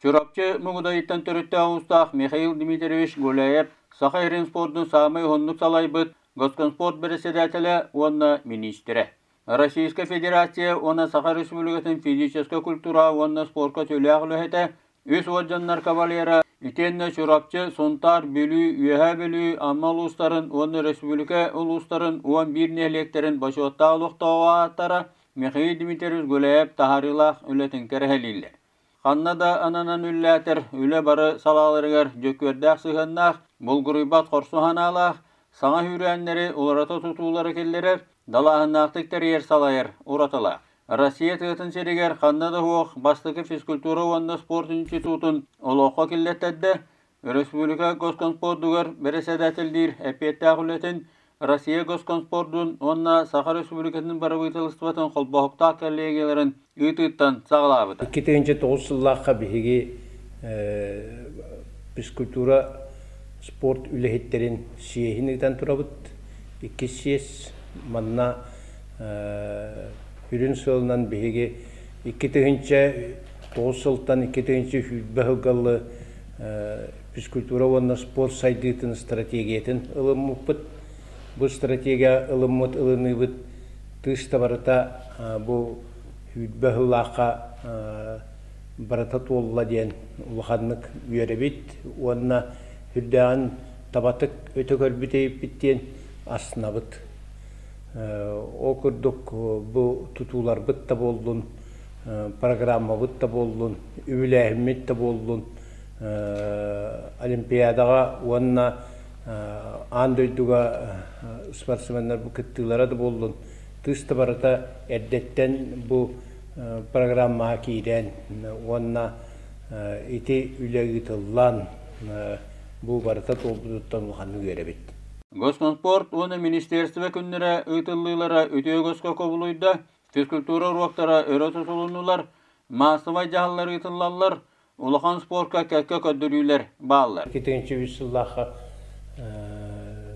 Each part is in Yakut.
Чурапчы Муҥудайыттан төрүттээх уустаах Михаил Дмитриевич Гуляев Саха сирин спордун саамай уһуннук салайбыт Госкомспорт бэрэссэдээтэлэ уонна миниистирэ. Российскай Федерация уонна Саха Республикатын физическэй культура уонна спорка төлөөх үлэһитэ, үс уордьаннар кавалера, итиэннэ Чурапчы, Сунтаар, Бүлүү, Үөһээ Бүлүү, Амма улуустарын уонна республика улуустарын 11 нэһилиэктэрин бочуоттаах олохтооҕо ааттара Михаил Дмитриевич Гуляев таһаарыылаах үлэтин кэрэһэлииллэр. Ханна да ананан үллээтэр, үлэ бары салааларыгар дьөкүөрдээх сыһыаннаах, булгуруйбат хорсун санаалаах, саҥа сүүрээннэри уларыта тутуулары киллэрэр, далааһыннаахтык тэрийэр-салайар уратылаах. Россия тыатын сиригэр ханна да суох бастакы физкультура уонна спорт институтун олоххо киллэртэрдэ, Өрөспүүбүлүкэ Госкомспордугар бэрэссэдээтэллиир эппиэттээх үлэтин Россия Госкомспордун уонна Саха Республикатын бырабыыталыстыбатын холбоһуктаах коллегияларын ыытыыттан саҕалаабыта. 2009 сыллаахха биһиги физкультура спорт үлэһиттэрин съеһин ыытан турабыт. Иккис съезд манна сүрүн сыалынан биһиги 2009 сылтан 2020 сылга физкультура уонна спорт сайдыытын стратегиятын ылыммыппыт. Бу стратегия ылыммыт ылыныыбыт тыыс да барыта бу сүүрбэ сыллаахха барыта туолла диэн улаханнык үөрэбит уонна сүрдээҕин табатык өтө көрбүт эбиппит диэн астынабыт. Ол курдук бу тутууларбыт да буоллун, программабыт да буоллун, үбүлээһиммит да буоллун, Олимпиадаҕа уонна аан дойдуга спортсменнар бу кыттыылара да буоллун, тыыс да барыта эрдэттэн бу программаҕа киирэн уонна ити үлэ ыытыллан бу барыта туолбутуттан улаханнык үөрэбит. Госкомспорт уонна министерство күннэрэ ыытыллыылара үтүө көскө кубулуйда, физкультура уруоктара өрө тутулуннулар, маассабай дьаһаллар ыытыллаллар, улахан спорка кэккэ көрдөрүүлэр бааллар. 2003 сыллаахха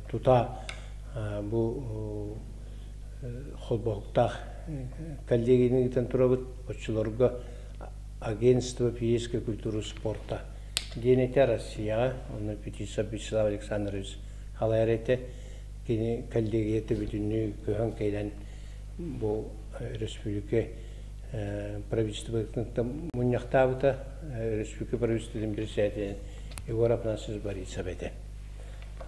тута бу холбоһуктаах коллегияны ыытан турабыт. Оччолорго агентство физической культуры спорта диэн этэ Россияҕа. Онно Петисов Вячеслав Александрович халайар этэ. Кини коллегията бүтүннүү көһөн кэлэн бу республика правительствотыттан мунньахтаабыта республика правительствотын председателин Егор Афанасьевич Борисов этэ.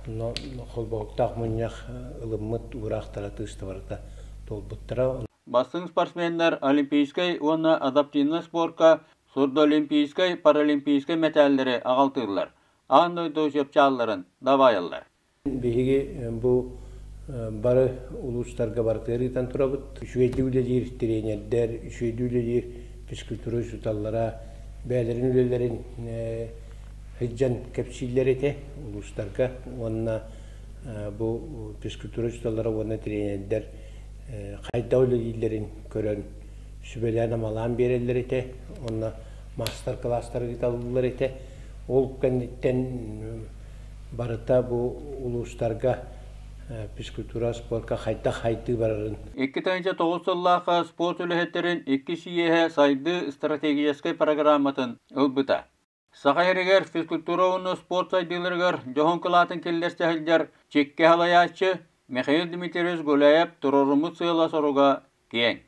Но холбоһуктаах мунньах ылыммыт уураахтара тыыстабарыта туолбуттара. Бастыҥ спортсменнар олимпийскай уонна адаптивнай спорка сурдоолимпийскай, паралимпийскай мэтээллэри аҕалтыыллар, аан дойду чыпчаалларын дабайаллар. Биһиги бу бары улуустарга барытыгар ыытан турабыт. Үчүгэйдик үлэлиир тренердэр, үчүгэйдик үлэлиир физкультура учууталлара бэйэлэрин үлэлэрин сылдьан кэпсииллэр этэ улуустарга уонна бу физкультура учууталлара уонна тренердэр хайдах үлэлииллэрин көрөн сүбэлээн-амалаан биэрэллэр этэ уонна маастар-кылаастары ыыталлар этэ. Ол кэнниттэн барыта бу улуустарга физкультура спорка хайдах хайдыы барарын 2009 сыллаахха спорт үлэһиттэрин икки сийиэһэ сайдыы стратегическай программатын ылбыта. Саха сиригэр физкультура уонна спорт сайдыыларыгар дьоһун кылаатын киллэрсэ сылдьар чиккэ салайааччы Михаил Дмитриевич Гуляев туруоруммут сыала-соруга киэҥ.